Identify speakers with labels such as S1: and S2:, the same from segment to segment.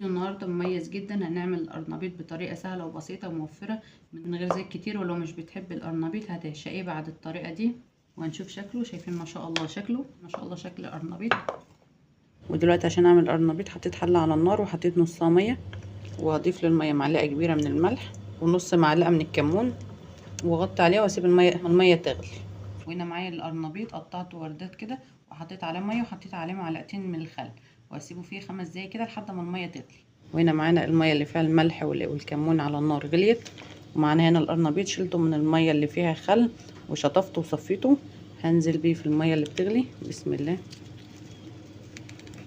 S1: النهارده مميز جدا، هنعمل القرنبيط بطريقة سهلة وبسيطة وموفره من غير زيت كتير، ولو مش بتحب القرنبيط هتعشقيه بعد الطريقة دي. وهنشوف شكله، شايفين ما شاء الله شكله، ما شاء الله شكل القرنبيط. ودلوقتي عشان اعمل القرنبيط حطيت حله على النار وحطيت نصها مية، وهضيف للمية معلقه كبيرة من الملح ونص معلقه من الكمون، واغطي عليها واسيب المية تغلي. وهنا معايا القرنبيط قطعته وردات كده وحطيت عليه مية وحطيت عليه معلقتين من الخل، واسيبه فيه 5 دقايق كده لحد ما المية تغلي. وهنا معانا المية اللي فيها الملح والكمون على النار غليت، ومعانا هنا القرنبيط شلته من المية اللي فيها خل وشطفته وصفيته، هنزل بيه في المية اللي بتغلي. بسم الله.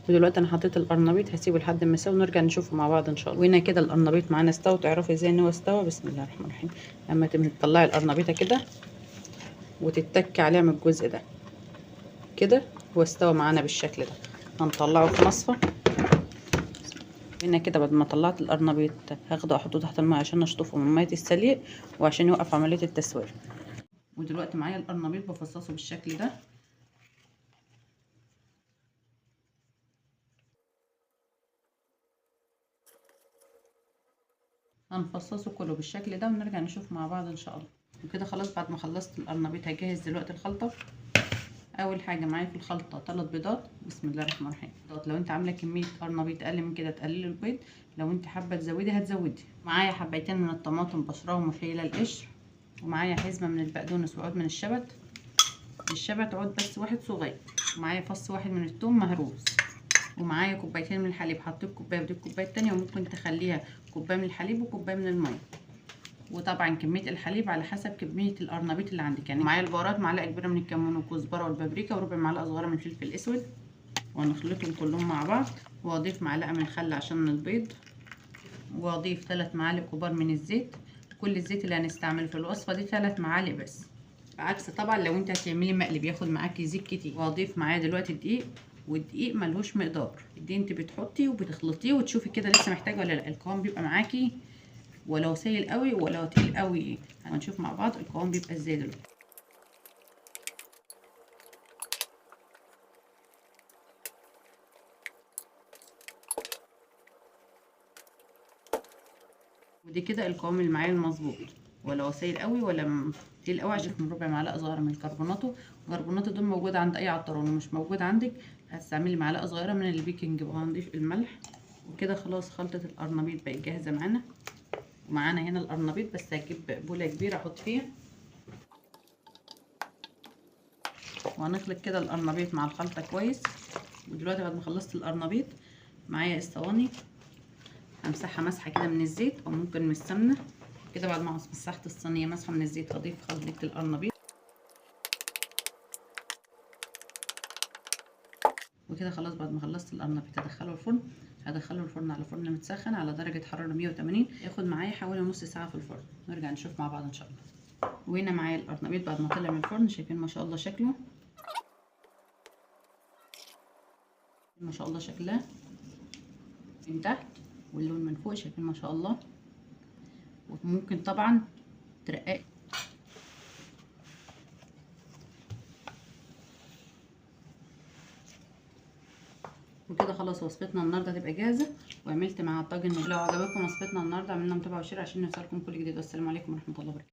S1: ودلوقتي انا حطيت القرنبيط، هسيبه لحد ما يستوي ونرجع نشوفه مع بعض ان شاء الله. وهنا كده القرنبيط معانا استوى، تعرفي ازاي ان هو استوى؟ بسم الله الرحمن الرحيم. اما تطلعي القرنبيطه كده وتتكي عليها من الجزء ده كده، هو استوى معانا بالشكل ده. هنطلعه في مصفى. هنا كده بعد ما طلعت القرنبيط هاخده احطه تحت المية عشان اشطفه من مية السليق وعشان يوقف عملية التسوية. ودلوقتي معايا القرنبيط بفصصه بالشكل ده. هنفصصه كله بالشكل ده ونرجع نشوف مع بعض ان شاء الله. وكده خلاص بعد ما خلصت القرنبيط هجهز دلوقتي الخلطة. اول حاجة معايا في الخلطة 3 بيضات. بسم الله الرحمن الرحيم. لو انت عامله كمية قرنبيط اقل من كده تقللي البيض، لو انت حابة تزودي هتزودي. معايا حبايتين من الطماطم بشراهم وشايله القشر، ومعايا حزمه من البقدونس وعود من الشبت، الشبت عود بس واحد صغير، ومعايا فص واحد من الثوم مهروس، ومعايا كوبايتين من الحليب، حطيت كوباية ودي الكوباية التانية، وممكن تخليها كوباية من الحليب وكوبايه من المية. وطبعا كمية الحليب على حسب كمية القرنبيط اللي عندك. يعني معايا البهارات معلقه كبيرة من الكمون والكزبره والبابريكا وربع معلقه صغيرة من الفلفل الاسود، وهنخلطهم كلهم مع بعض. واضيف معلقه من الخل عشان البيض، واضيف 3 معالق كبار من الزيت. كل الزيت اللي هنستعمله في الوصفة دي 3 معالق بس، عكس طبعا لو انت هتعملي مقلب ياخد معاكي زيت كتير. واضيف معايا دلوقتي الدقيق، والدقيق ملهوش مقدار، الدقيق انت بتحطي وبتخلطيه وتشوفي كده لسه محتاجه ولا لا. القوام بيبقى معاكي ولو سايل قوي ولو تقيل قوي، هنشوف مع بعض القوام بيبقى ازاي دلوقتي. ودي كده القوام اللي معايا المظبوط، ولا سايل قوي ولا تقيل قوي. عشان ربع معلقه صغيرة من الكربوناتو، الكربوناتو دول موجود عند اي عطار، ومش موجود عندك هتستعملي معلقه صغيرة من ال baking. وهنضيف الملح. وكده خلاص خلطه القرنبيط بقت جاهزة معانا. ومعانا هنا القرنبيط، بس هجيب بوله كبيرة احط فيها، وهنخلط كده القرنبيط مع الخلطة كويس. ودلوقتي بعد ما خلصت القرنبيط معايا الصواني، همسحها مسحه كده من الزيت او ممكن من السمنة كده. بعد ما مسحت الصينية مسحه من الزيت هضيف خلطه القرنبيط. وكده خلاص بعد ما خلصت القرنبيط هدخله الفرن. هدخله الفرن على فرن متسخن على درجه حرارة 180، ياخد معايا حوالي نص ساعة في الفرن. نرجع نشوف مع بعض ان شاء الله. وهنا معايا القرنبيط بعد ما طلع من الفرن، شايفين ما شاء الله شكله، ما شاء الله شكلها من تحت واللون من فوق، شايفين ما شاء الله. وممكن طبعا ترققي. وكده خلاص وصفتنا النهارده هتبقى جاهزة، وعملت مع الطاجن. لو عجبتكم وصفتنا النهارده اعملوا لنا متابعه و share عشان يوصلكم كل جديد. والسلام عليكم ورحمة الله وبركاته.